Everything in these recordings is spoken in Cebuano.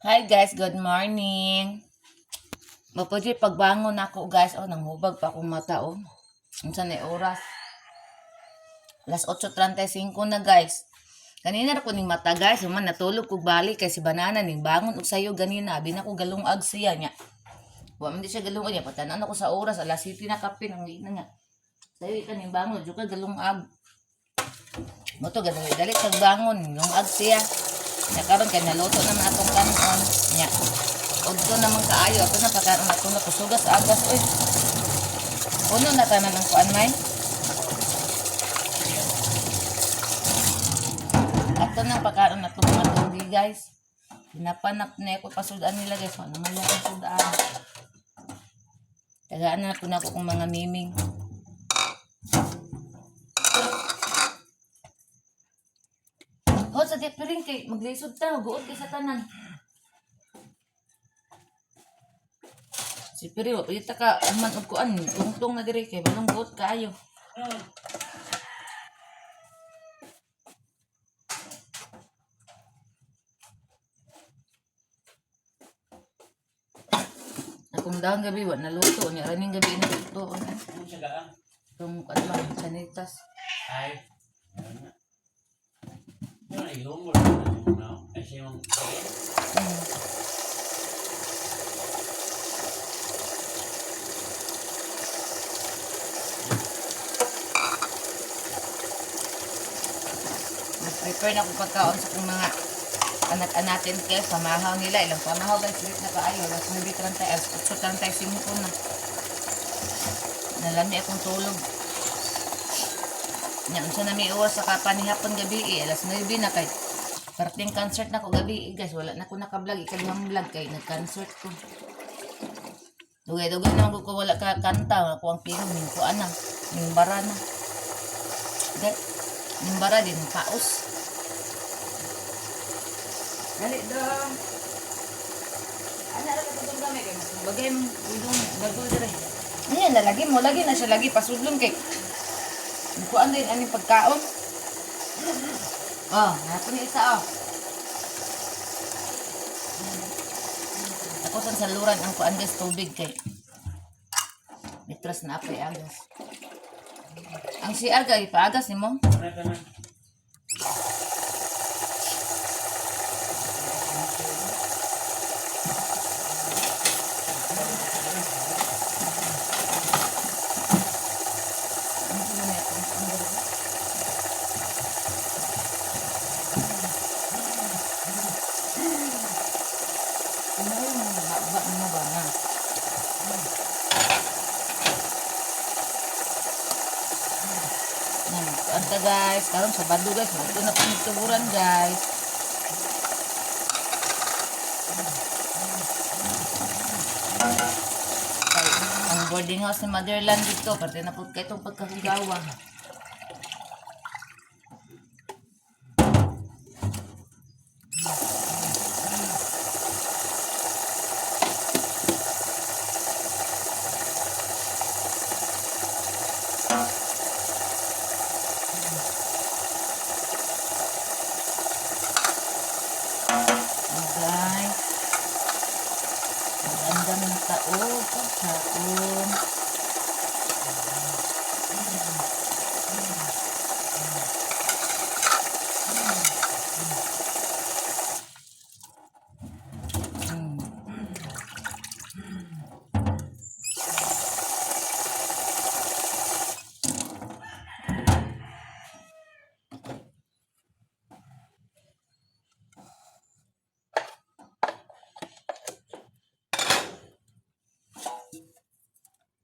Hi guys, good morning. Mapudyo pagbangon ako, guys. Oh, nanghubag pa akong mata oh. Unsa na oras? Alas 8:35 na, guys. Kanina ra ko ning mata, guys, human natulog kog balik kay si Banana ning bangon og sayo ganina. Abi na ko galungag siya nya. Wa man di siya galungag niya. Patanan ako sa oras alas 7 na kape nang ina nga. Sayo ka ning bangon, jud ka galungag. Mo to gadali dali kag bangon, lungag siya. Nya karon kay naluto naman atong kanon. Nya. Udto naman kaayo ato na pagkaon ato na kusugas agas oy. Puno na tanan ang kuan may. Ato na pagkaon ato mga tugi, guys. Pinapanap na ako pasudan nila, guys. Wala naman lang ang sudan. Tagaan na po na ako kong mga miming. Oh, sa di piring kay maglisod ta, guot kay sa tanan. Si Piri, wa pwede ta ka man og kuan, tungtong na diri kay balong guot kaayo. Akong daon gabi wa naluto nya raning gabi naluto. Ano siya ka? Itong kuan lang sanitas. Ay. Ano nga? Ano na yung wala na yung na? Ay siya yung Nag-prepare na akong pagkaon sa akong mga anak-anatin kay pamahaw nila. Ilang pamahaw guys, late na kaayo. Alas 9:30, alas 8:35 na. Nalami akong tulog. Nya, unsa na may oras sa kapanihapon gabi eh, alas 9 na kay parating concert na ko gabi eh, guys. Wala na ko naka-vlog, ikaduhang vlog kay nag-concert ko. Dugay-dugay naman ko wala ka kanta, ako ang tingog ning kuan na, ning bara na. Dahil, ning bara din paos. Dali dong. Ana ra ka itong gamay kay mas bagay mong idong bago dire. Niya na lagi mo lagi na siya lagi pasudlon kay kuan din aning pagkaon. Oh, napo ni isa oh. Ako sa saluran ang kuan guys tubig kay Mitras na apay agas. Ang CR kay ipagas nimo. Ano ka na? Ano sa mga itong kuan diri? Ano yung ba mo ba na? Yan, anta guys, karon Sabado guys, magto na pang tuburan guys. Kay, ang boarding house ni Motherland dito, parte na po kay itong pagkahugawa. Oh, guys. Magandang na taon, pagkaon.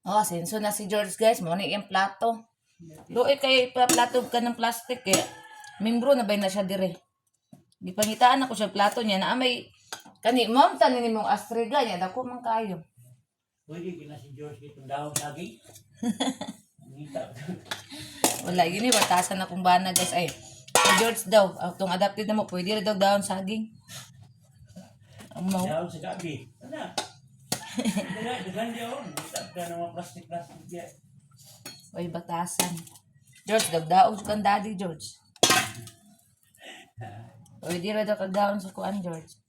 Oh, senso na si George guys. Mo ni iyang plato. Luoy kay ipa-plato ka ng plastic eh. Membro na ba na siya dire? Gipangitaan ako siya plato niya na may kani mom tanin nimong astriga niya dako man kayo. Pwede kina si George itong dahon saging. Ngita. Wala yun eh, batasan akong bana guys. Ay, si George daw, atong adapted na mo, pwede rin daw dahon saging. Ang mau. Dahon sa gabi. Ano? Dagan, dagan di ako. Ngita ka ng mga plastic-plastic diyan. Oy, batasan. George, dagdaog sa kang daddy, George. Pwede rin daw kag dahon sa kuan, George.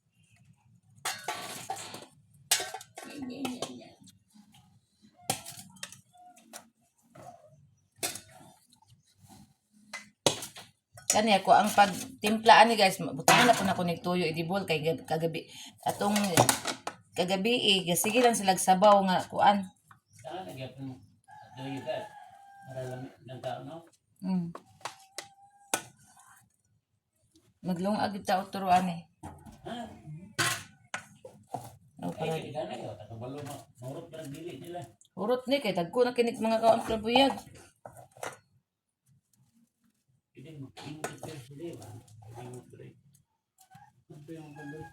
Kani ako ang pagtimplaan ni guys, butangan na po na ko nagtuyo idibol kay kagabi atong kagabi eh, sige lang sila sabaw nga kuan. Saan nagyapon do you guys? Para lang ng tao, no? Maglungag gyud ta turuan eh. Ha? Oh, Ay, para kaya gana yun. Takabalo mo. Murot pa dili nila. Urot ni kay dagko na kinig mga kaon klabuyag. Hindi mo. Hindi mo prepare sila, ba? Hindi mo prepare. Ano ba yung pag-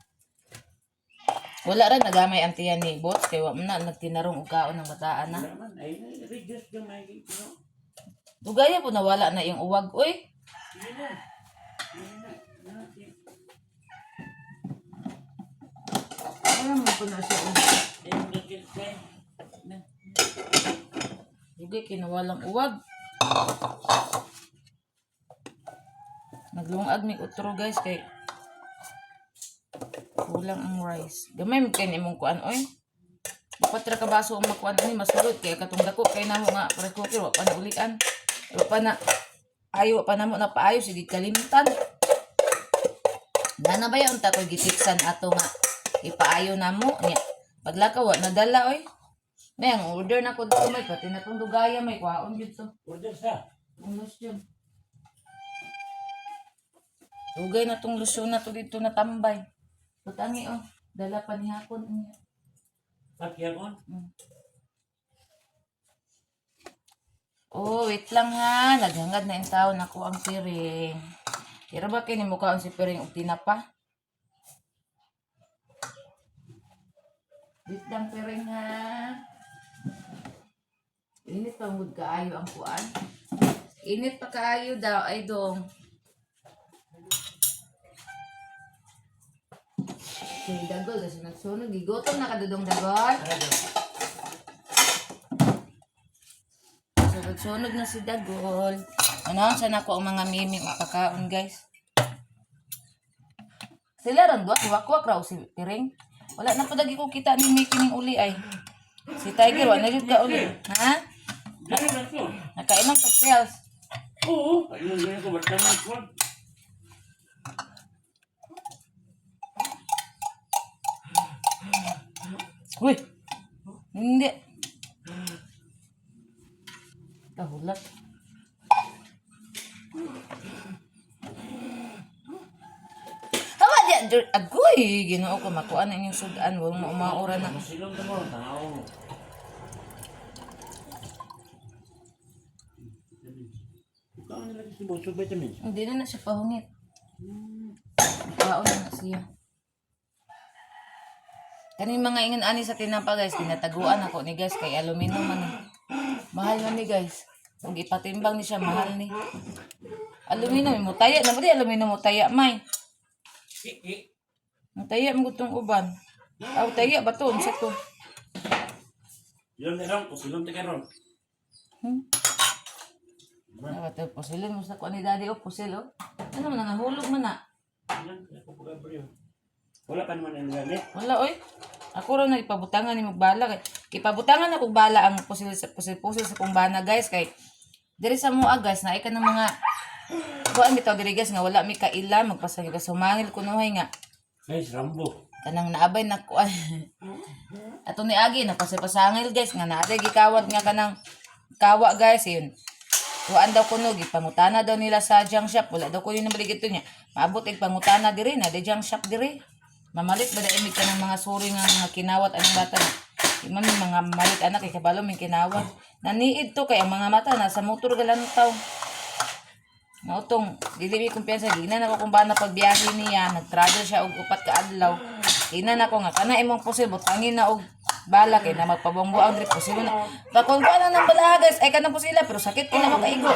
Wala ra nagamay ang tiyan ni Bots kay wa man na nagtinarong og kaon ng bataan na. Wala man. Ay, reduce gamay. Pero, Dugaya po nawala na yung uwag oy. sige na. Sige na. Na, sige. Wala mo po na siya. Ay, yung gagawin sa'yo. Na. Dugay kinawalang uwag. Naglungag mi utro guys kay kulang ang rice. Gamay man kay nimong kuan oy. Dapat ra ka baso ang makuan ani masulod kay katong dako kay namo nga rice cooker wa pa na ulian. Wa pa na ayo wa pa namo na paayo sige kalimtan. Dana ba unta koy gitiksan ato nga ipaayo namo niya. Paglakaw wa nadala oy. May ang order na ko dito may pati na tong dugaya may kwaon gyud to. Order sa. Ang lotion. Dugay na tong lotion na to dito na tambay. Butangi oh. Dala pa ni hapon niya. Pakyapon. Oh, wait lang ha. Naghangad na yung taon ako ang piring. Pero ba kini mukhaon si piring og tinapa? Wait lang piring ha. Init pa gud kaayo ang kuan. Init pa kaayo daw ay dong. Si Dagol kasi nagsunog. Gigutom na kadudong Dagol. Tara daw. Sunog-sunog na si Dagol. Ano, saan ako ang mga miming o pagkaon, guys? Sila ron duwa, wakwak raw si Piring. Wala na po dagi ko kita ni Mickey ning uli ay. Si Tiger, wala na jud ka uli. Ha? Dali lang to. Nakainom sa pills. Oo. Ayun, ganyan ko. Ba't naman? Wag. Uy! Hindi. Kahulat. Hawa di, agoy! Ginoo ko, makuha na inyong sudan. Huwag mo umaura na. Masilong ka mo. Tao. Ikaw ang nilagay si Boss, vitamins. Hindi na na siya pahungit. Kaon na na siya. Kaning mga ingan ani sa tinapa guys, tinataguan ako ni guys kay aluminum man. Eh. Mahal man ni guys. Kung ipatimbang ni siya, mahal ni. Aluminum, mutaya na ba di aluminum mutaya may. Iki. Mutaya mo gutong uban. Aw taya ba to unsa to? Silong ka ron. Silong ka ron. Aw to pusilin mo sa kuan ni daddy oh pusil oh. Ano man nangahulog man na. Silong. Ako po ka, Wala pa naman ang gamit. Wala oy. Ako raw nagpabutangan ni magbala kay ipabutangan ako bala ang pusil sa pusil pusil sa kong bana guys kay diri sa mua guys naay ka ng mga kuan bitaw diri guys nga wala mi kaila magpasagil ka sumangil kunuhay nga Guys, Rambo. kanang naabay na kuan ato ni Agi napasipasangil guys nga naa gikawat nga kanang kawa guys yun Kuan daw kuno gipangutana daw nila sa junk shop wala daw kuno nabalik ito niya maabot ig pangutana diri na di junk shop diri mamalit ba imig ka ng mga suri nga mga kinawat anong bata na di man may mga malit anak kay kabalo may kinawat naniid to kay ang mga mata nasa motor galantaw. Mao tong dili mi kumpiyansa ginan ako kung bana pagbiyahe niya nagtravel siya og upat ka adlaw. Ginan ako nga kana imong pusil butangin na og bala kay na magpabonggo ang drip pusil na. Bakon ko na ng bala guys ay kanang pusila pero sakit kina makaigo.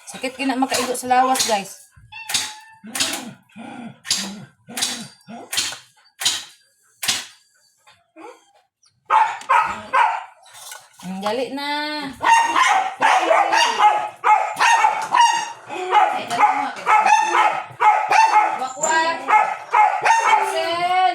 Sakit kina makaigo sa lawas guys. Ang gali na. Ay, dali mo. Wakwak. Axel.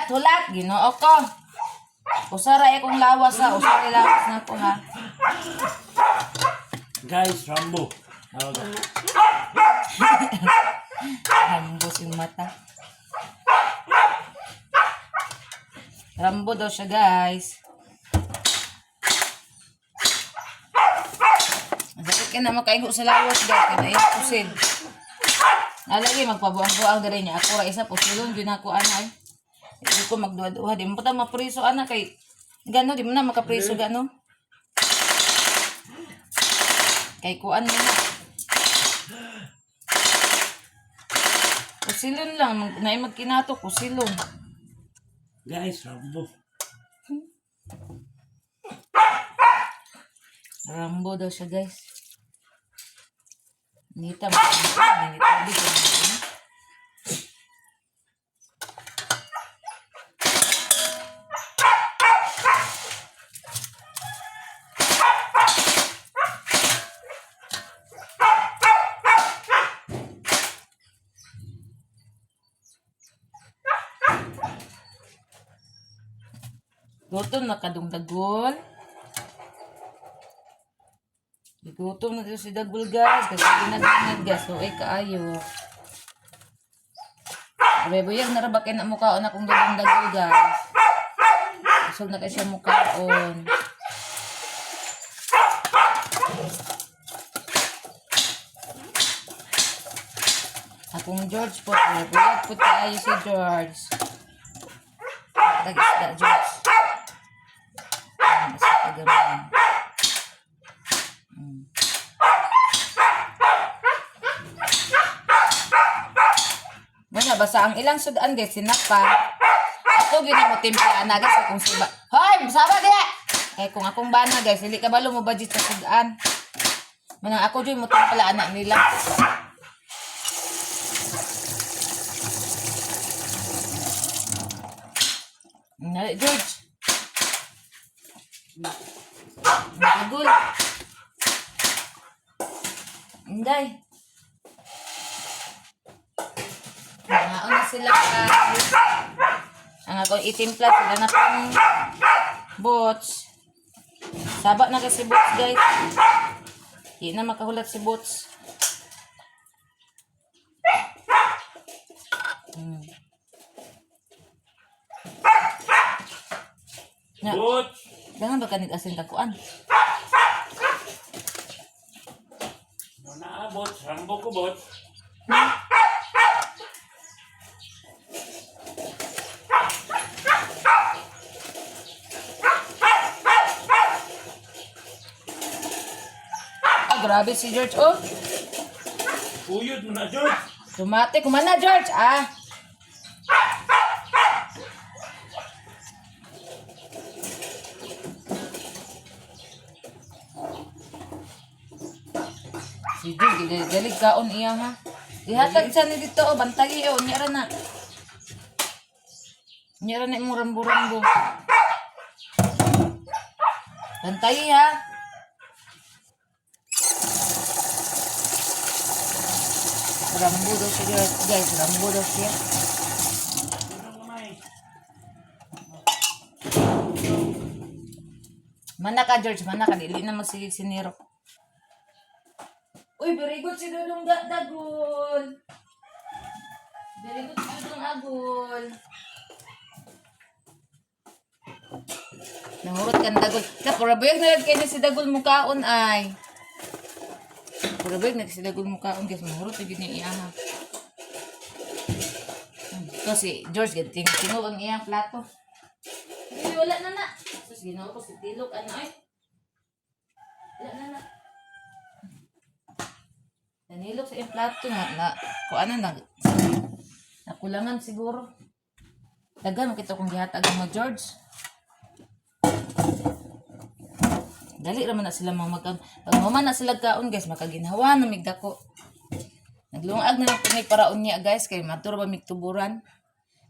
Hulat, hulat. Ginoo ko. Usara eh kung lawas ha. Usara lawas na ko ha. Guys, Rambo. Tawag ka. Hambos yung mata. Rambo daw siya, guys. Ang sakit ka na makaigo sa lawas, guys. Kaya naiyak pusil. Nalagi, magpabuang-buang na rin niya. Ako ra isa, pusilon, yun ako, ana, eh. Hindi ko magduha-duha. Di mo pa ta mapriso, ana, kay... Gano, di mo na makapriso, gano. Kay kuan mo na. Pusilon lang. Naay magkinato, pusilon. Guys, Rambo. Rambo daw siya, guys. Nita, nita, dito. Gutom na kadong dagol. Gigutom na dito si Dagul, guys. Kasi ginagingag, guys. So, ay, kaayo. Abe, buyag na rabak na mukhaon akong dagong Dagul, guys. Usog na kayo siya mukhaon. Akong George po. Abe, buyag po tayo si George. Tag-isda, George. Ayan, isa pa gamay. Wala, basta ang ilang sudan guys, sinapa. Ako gina mo timpla ana guys kung siba. Hoy, saba diha. Eh kung akong bana guys, dili ka balo mo budget sa sudan. Manang ako jud mo timpla ana nila. Na, George. Nagul. Inday. Naon na sila guys. Ang akong itimpla sila na pang bots. Saba na kasi bots guys. Di na makahulat si bots. Na, Boots! dangan ba kanit asin kakuan? Ano na, Boots? Rambo ko, Boots. Ah, grabe si George oh. Uyod mo na, George. Tumate kumana George ah. Si George galig kaon iya ha. Ihatag sa ni dito oh, bantayi oh, unya ra na. Unya ra na imong rambo-rambo. Bantayi ha. Rambo daw siya guys, guys, rambo daw siya. Ano kamay? Mana ka, George. Mana ka. Dili na magsigig si Nero. Uy, very good si Dudong Dagul. Very good si Dudong Agul. Nangurot ka ng Dagul. Ka, pura buyag na lang kayo ni si Dagul mukaon ay. Pura buyag na si Dagul mukaon. Guys, manghurot na yun yung iyaha. Kasi George, ganting tingog ang iyang plato. Uy, wala na na. Sus, ginoo ko si Tilok, ano ay. Wala na na. Nanilok sa iyang plato na, na, kung ano na, nakulangan siguro. Dagan, makita kong gihatag mo, George. Dali raman na sila mga magkaon. Pag human na sila kaon, guys, makaginhawa na migdako. Naglungag na lang kami para unya, guys, kay matur ba migtuburan.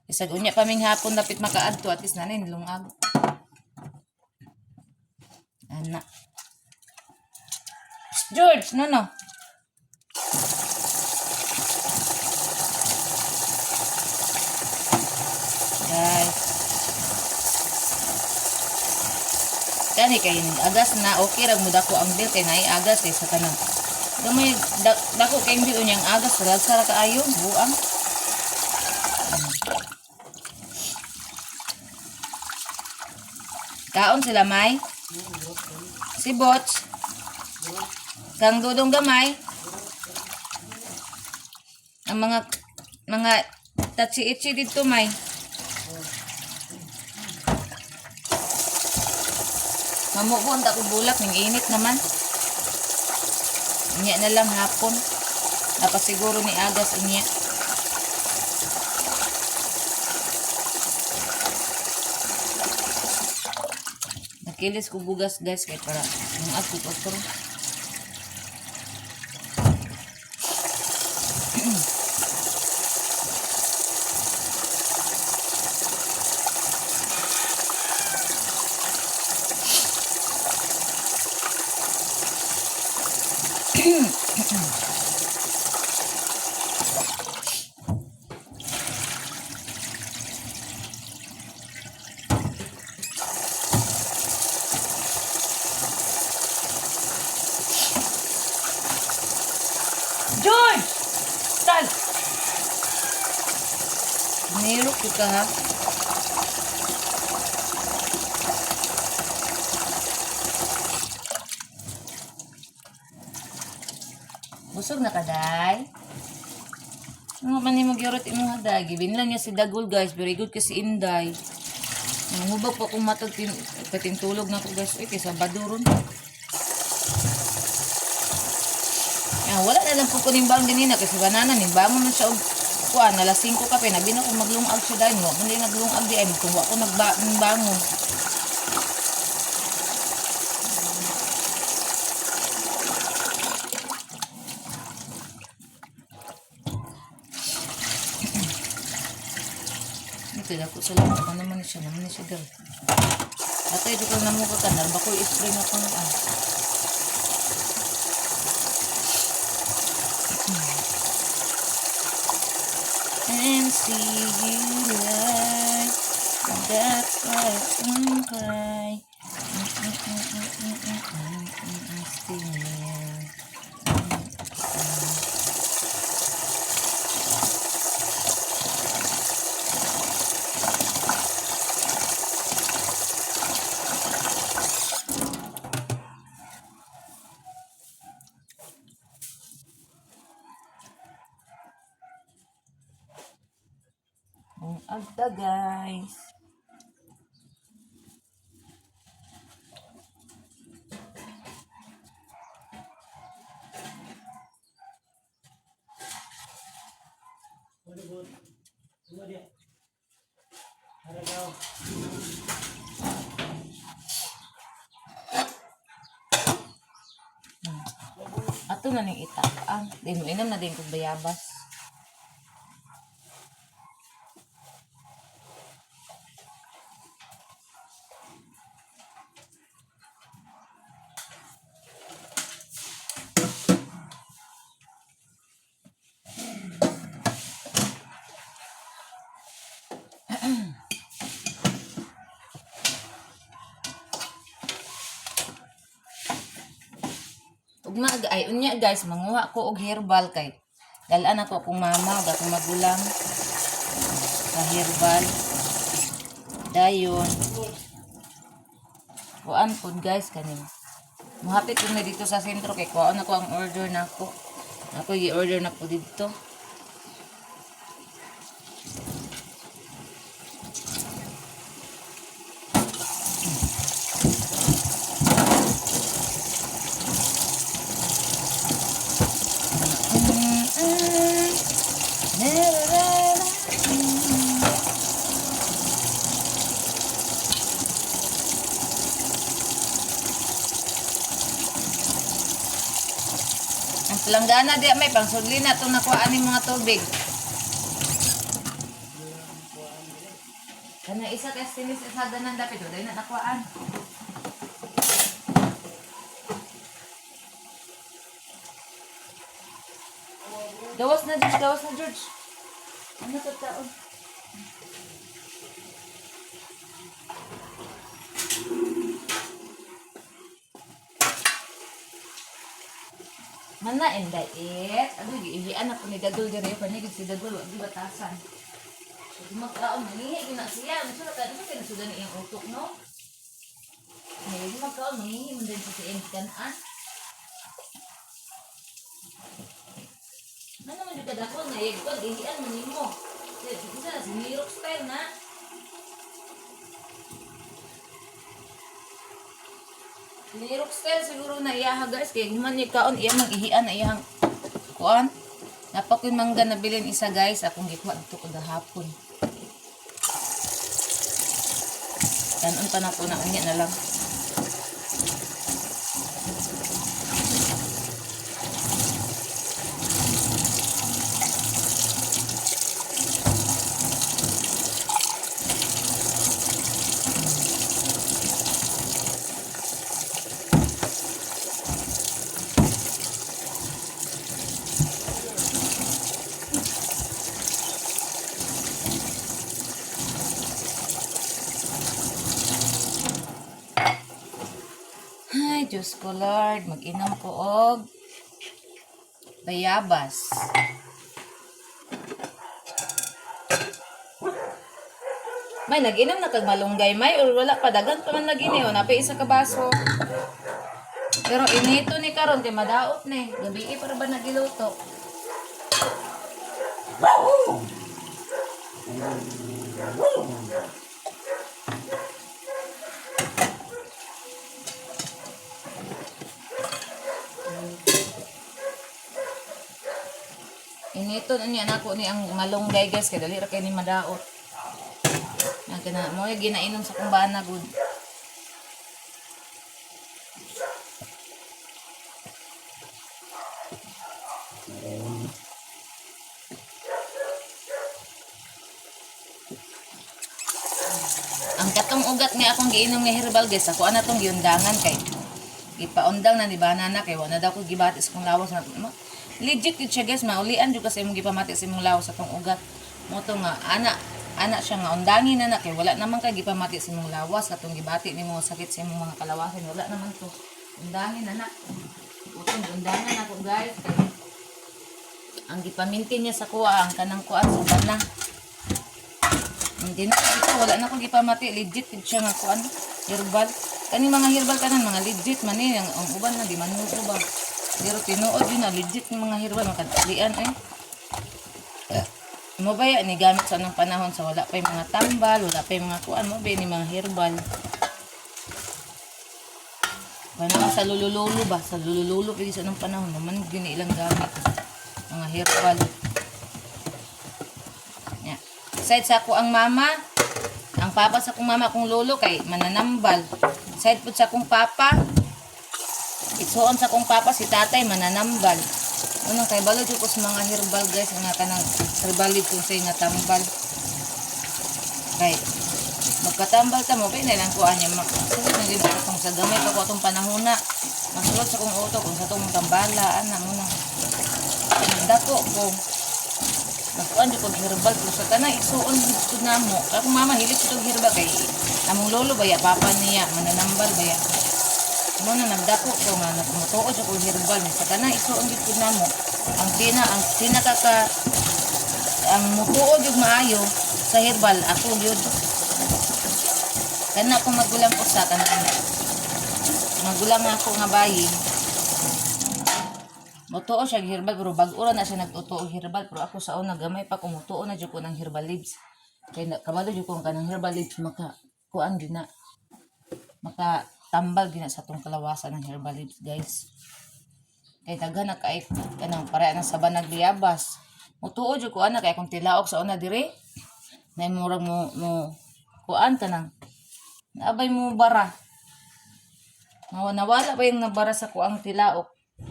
Isag unya pa ming hapon dapit makaadto at least nanay nilungag. Ana. George, no no. Guys. ani kay agas na okay ra mo dako ang bill kay naay agas kay sa kanang gamay dako kay bill unyang agas ragsa ra kaayo buang. Kaon sila may si Bots kang Dudong gamay ang mga tachi-ichi dito may. Mamubo ang tako bulak ning init naman. Inya na lang hapon. Napasiguro ni Agas inya. Nakilis ko bugas guys kay para nung ako ko. George! Tal! Nirok ka ha? Busog na ka, day? Ano man ni magyurot imong haday? Gibin lang niya si Dagol, guys. Very good kasi Inday. Nangubag pa kong matag patintulog na ko, guys. Uy, kaysa baduron. Ah, wala na lang po ko nimbang ganina kasi banana nimbangon na siya og kuan alas 5 kape nabi na kung maglungag siya dahil mo man din naglungag di ay kung wa ko nagbangon. Ito dako sa lang ano naman ni siya girl. Atay di ko namuka ka narba ko spray nga pang ah. And see you like that's why I'm cry. Still. Ang agta guys. Ato na ning itak. Ah, di mo inom na din kong bayabas. Ugma ay unya guys, manguha ko og herbal kay dalaan ako akong mama ug akong magulang sa herbal. Dayon. Kuan pod guys kaning. Muhapit ko na dito sa sentro kay kuan ako ang order nako. Ako gi-order na po dito. Ang palanggana di may pangsudli na itong nakuhaan ni mga tubig. Kana isa kay sinis isa ganan dapit wala na nakuhaan. Gawas na George, gawas na George. Ano to taon? Mana and diet. Ano, giihian ako ni Dagol diri. Panigid si Dagol, wag di batasan. Pag magkaon, mangihi gyud na siya. Ano sa kaya sa kinasudan iyang utok, no? Ngayon magkaon, mangihi man din sa iyang kanaan. Ano man jud ka dako nga pag ihian man nimo. Isa na si Nirok style na. Nirok style siguro na iya guys kay human ni kaon iya mang ihian na iyang kuan. Napakoy mangga na bilin isa guys akong gikuha dito kagahapon. Tanon pa na ko na unya na lang. Ay, Diyos ko Lord, mag-inom ko og bayabas. May nag-inom na kag malunggay may or wala pa dagan pa man lagi ni o napay isa ka baso. Pero inito ni karon kay madaot ni. Gabi para ba nagiluto? Inito na niya nako ni ang malunggay guys kay dali ra kay ni madaot. Ang kana mo yung ginainom sa kumbana gud. Ang katong ugat nga akong giinom nga herbal guys, ako ana tong giundangan kay gipaundang na ni banana kay wala na daw ko gibati sa kong lawas na legit yun siya guys, maulian jud kasi imong gipamati sa imong lawas sa tong ugat mo to nga ana ana siya nga undangin na na kay wala naman kay gipamati sa imong lawas katong gibati nimo sakit sa imong mga kalawasan, wala naman to, undangin na na utong undangan ako guys kay ang gipamintin niya sa kuha ang kanang kuan subat na. Hindi na ito, wala na ko gipamati, legit jud siya nga kuan herbal. Kani mga herbal kanan mga legit man ni ang uban na di man mo ba. Pero tinuod yun na legit ng mga herbal makadalian eh. Mo ba ya ni gamit sa anong panahon sa wala pa yung mga tambal, wala pa yung mga kuan mo ba ni mga herbal. Panahon sa lulululo ba? Sa lulululo pwede sa anong panahon naman yun ni ilang gamit. Mga herbal. Ya. Side sa ako ang mama, ang papa sa akong mama, akong lolo kay mananambal. Side po sa akong papa, itsuon sa akong papa si tatay mananambal. Unang kay balo jud ko sa mga herbal guys, nga kanang herbal ko sa nga tambal. Kay magkatambal ta mo kay na lang kuan niya masulod na gyud ako tong sa gamay pa ko atong panahon na. Masulod sa kong utok kung sa tong tambala ana mo na. Dako ko. Nagkuan jud kog herbal pero sa tanang igsuon gud namo. Akong mama hilig jud og herbal kay among lolo baya papa niya mananambal baya. Mo na nagdako ko nga nagmutuo jud kog herbal sa tanang igsuon gud pud namo. Ang pinaka ka ang mutuo jud maayo sa herbal ako gyud. Kana akong magulang usa kanang magulang ako nga bayi. Mutuo siya og herbal pero bag-o ra na siya nagtutuo og herbal pero ako sa una gamay pa ko mutuo na jud ko ng herbal leaves. Kay na, kabalo jud ko ang kanang herbal leaves maka kuan jud na maka tambal gyud na sa atong kalawasan ng herbal leaves guys. Kay daghan na kay kanang pareha ng sabanag liyabas. Mutuo jud ko ana kay akong tilaok sa una dire. Nay murag mo mo kuan kanang naabay mo bara. Nawala pa yung nabara sa kuang tilaok.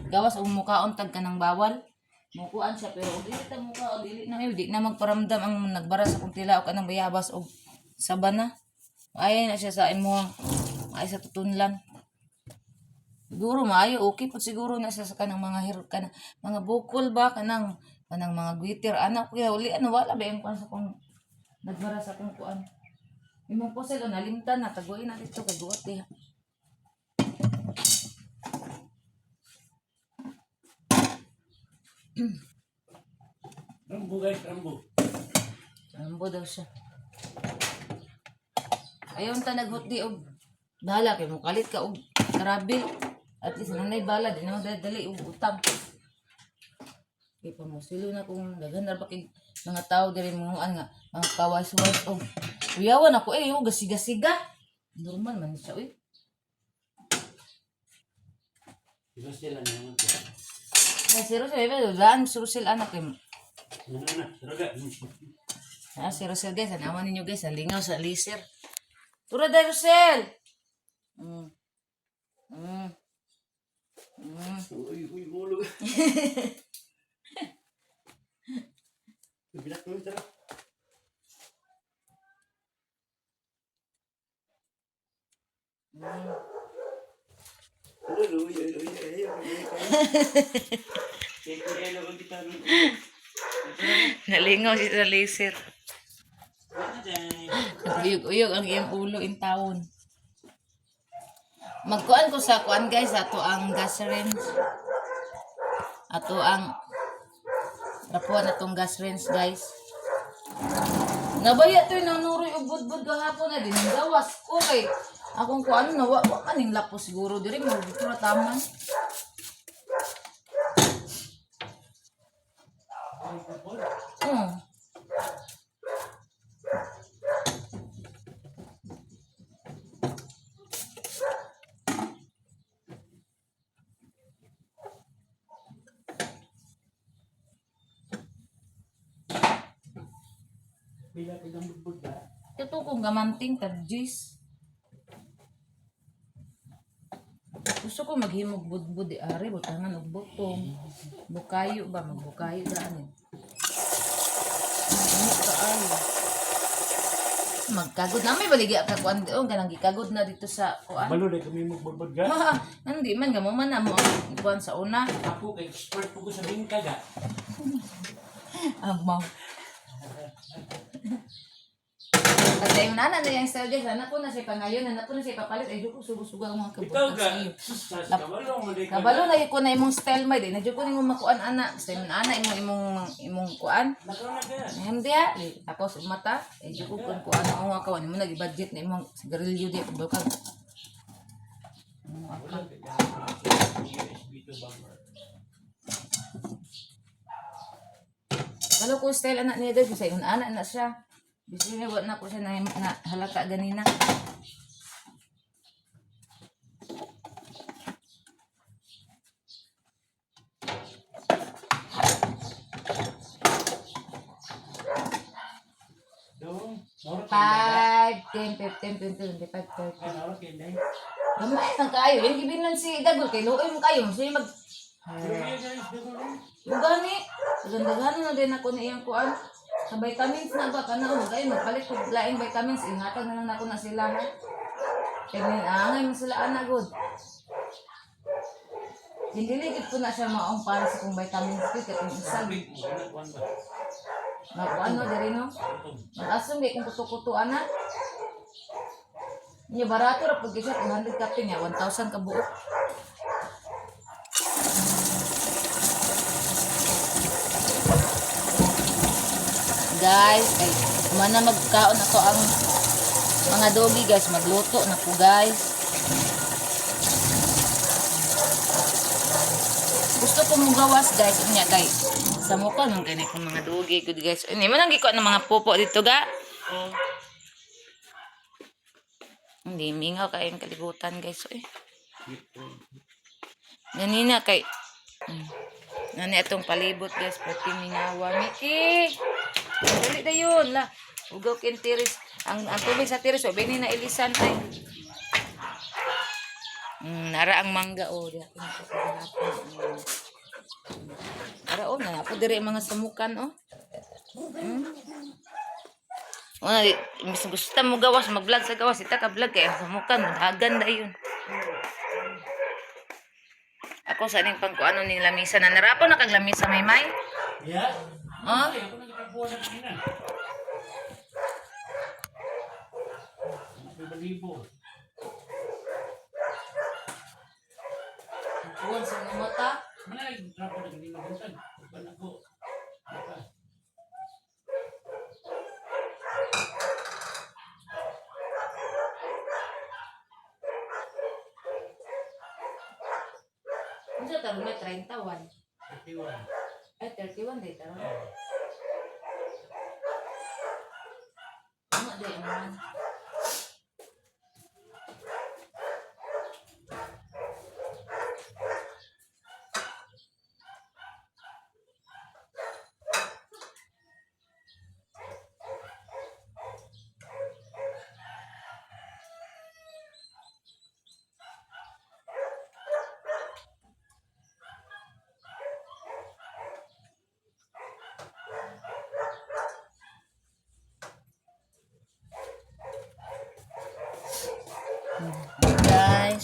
Gawas og mukaon tag kanang bawal. Mukuan siya pero og dili ta mukaon dili na di na magparamdam ang nagbara sa kong tilaok kanang bayabas og sabana. Ay na siya sa imong ay sa tutunlan. Siguro maayo okay pud siguro na siya sa kanang mga hir kanang mga bukol ba kanang kanang mga gwitter anak kuya uli ano wala ba yung kuan sa kong nagbara sa kong kuan. Imong kusel o nalimtan na taguin na dito kay guot diha. Rambo guys, rambo. Rambo daw siya. Ayaw ta naghutdi og bahala kay mo kalit ka og travel. At least nanay bala di na mo dali og utang. Kay pa mo silo na kung daghan ra ba kay mga tao diri mo an nga mga kawas-was og uyawan ako eh yung gasiga-siga. Normal man siya uy. Diba sila naman to? Ay, si Rosel, eh, daan si Rosel anak eh. Ano na, saraga. Ah, si Rosel guys, anawan ninyo guys, ang lingaw sa laser. Tura da Rosel! Uy, uy, ulo. Bilak mo, tara. Uy, uy, uy, uy, uy, uy, uy. Nalingaw si sa laser. Uyog-uyog ang iyang ulo in taon. Magkuan ko sa kuan guys, ato ang gas range. Ato ang rapuan atong gas range guys. Nabaya to nanuroy og budbud gahapon na din gawas ko kay akong kuan na wa wa kaning lapos siguro diri mo dito ra taman. Bila ko ng budbud ba? Ito kong gamanting tag juice. Gusto ko maghimog budbud di ari butangan og butong. Bukayo ba magbukayo daan eh. Ano kaayo? Magkagod na may baligya ka kuan oh kanang gikagod na dito sa kuan. Balo na kami magbudbud ga. Hindi man gamo man na mo ang kuan sa una. Ako kay expert po ko sa bingka ga. Ang mau. Kasi yung nana na yung style guys, anak ko na siya pangayon, anak ko na siya papalit, ay ko sugo-sugo ang mga Ikaw kabutas ga. iyo. Sus, kabalo mo di ka. Kabalo na ko na imong style may di na jud ko nimo makuan ana. Style man ana imong imong imong kuan. Nakaw na ga. Hindi ah, di, tapos mata, eh jud ko kun kuan ako nga kawan mo nag-budget na imong sigarilyo di kabalo ka. Wala ka ga. USB to bumper. Kabalo ko style ana niya dahil sa ingon ana na siya. Bisin niya wa na ko siya na, na halata ganina. Dong, moro kay 5, 10, 15, 20, 25, 30. Ay, moro kay Day. Gamay lang kaayo. Yan gibinan si Dagol kay luoy mo kayo. Siya mag Pero kaya guys, dagol. Bugani, daghan na din ako na iyang kuan. Sa vitamins na ba kana og ay magpalit og laing vitamins ihatag na lang nako na sila ha. Kay angay man sila ana gud. Hindi gid po na siya maong para sa kong vitamins kay katong isa Sabi mo, wala kuan ba? makuan no diri no. Mag-asong di kung kuto-kuto ana. Nya barato ra pud gyud siya 200 kape niya 1,000 ka buok. Guys, ay mana magkaon ako ang mga doggy guys, magluto na ko guys. Gusto ko mugawas guys, unya kay sa mukha nung kani kong mga doggy good guys. Ini man ang gikuan ng mga popo dito ga. Oh. Hindi mingaw kay ang kalibutan guys. Uy. Ganina kay Nani atong palibot guys, pati mingawa Miki. Dali dayon la. Ugaw kin tiris. Ang tubig sa tiris o bini na ilisan ay. Nara ang mangga o diha ko nakapagahapon. Ara o na po diri ang mga samukan o. Una, imbis na gusto mo gawas, mag-vlog sa gawas, ita ka vlog kay ang samukan, hagan da yun. Ako sa ning pangkuano ning lamisa na narapo na kag lamisa may may. Yeah. Oh, Ay, ako nagkabuha sa kanina. May balibo. kuan sa mga mata. Mana nagtrapo na kanina buntag. Wala ko. Bukas. Unsa taron na 31? 31. Ay, 31 day taron. Oo. Ano day ang man? Guys,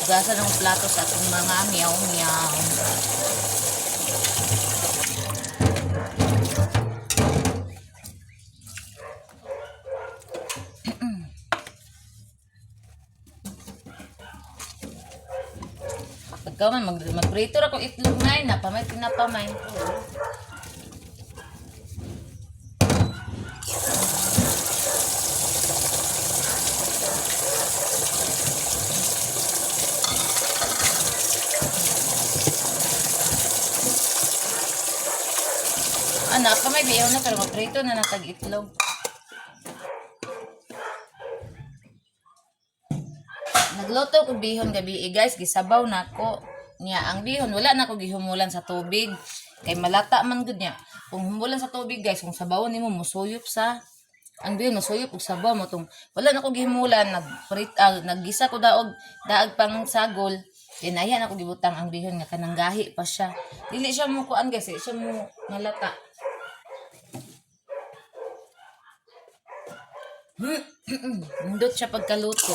hugasan ng plato sa ating mga meow meow. Pagka man, magprito ra ko itlog na napamay tinapamay. Ah, napamay biyaw na pero magprito na natag itlog. Nagluto ko bihon gabi eh, guys, gisabaw na ko. Niya ang bihon wala na ko gihumulan sa tubig. Kay malata man gud niya. Kung humulan sa tubig guys, kung sabawon nimo musuyop sa ang bihon musuyop og sabaw mo tong wala na ko gihimulan nagprit naggisa ko daog daag pang sagol. Dinaya na ko gibutang ang bihon nga kanang gahi pa siya. Dili siya mo kuan guys, dili siya mo malata. Nindot siya pagkaluto.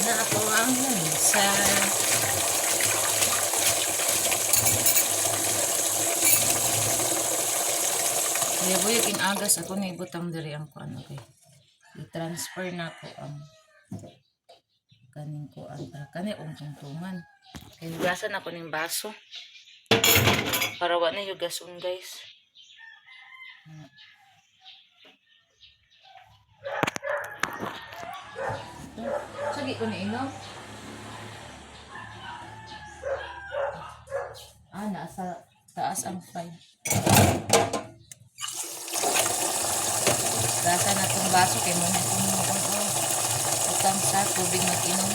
Na ako ang lamisa. Buyog in agas ako na ibutang diri ang kuan, okay. I-transfer na ko ang kaning kuan para kani ung tungtungan. Kay hugasan ako ning baso. Para wa na hugason guys. Sige ko ni inom. Ah, nasa taas ang file. Gasa na itong baso kay muna itong. Ibutang sa tubig mag-inom.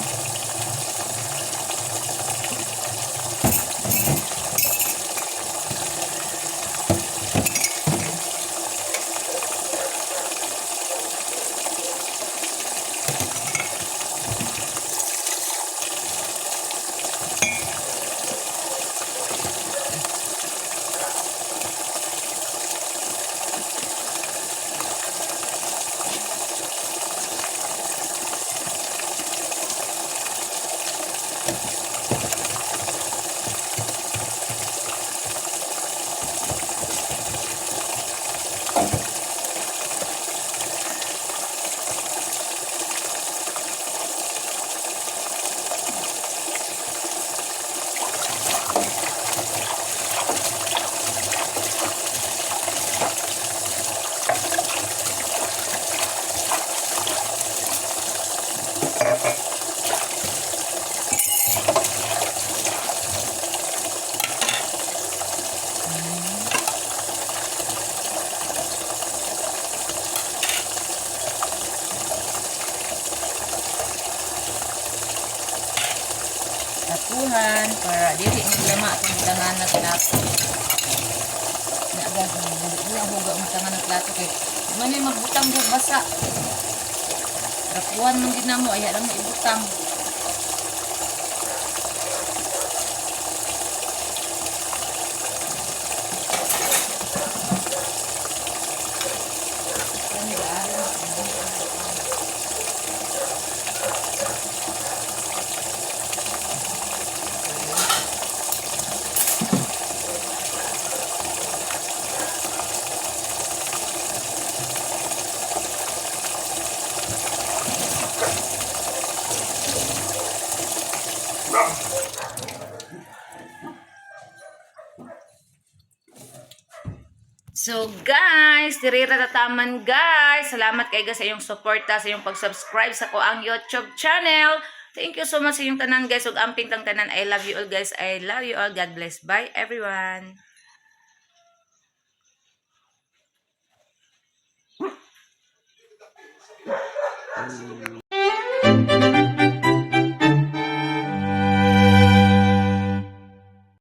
Tapuhan para dili maglama atong butangan na plato. Na guys, dili lang huga ang butangan ng plato kay man ay magbutang og basa. Rapuhan man gid namo ay lang ibutang. Ano ba? So guys, diri ra tataman, guys. Salamat kay guys sa iyong suporta, sa iyong pag-subscribe sa ko ang YouTube channel. Thank you so much sa iyong tanan, guys. Ug amping tang tanan. I love you all, guys. I love you all. God bless. Bye everyone.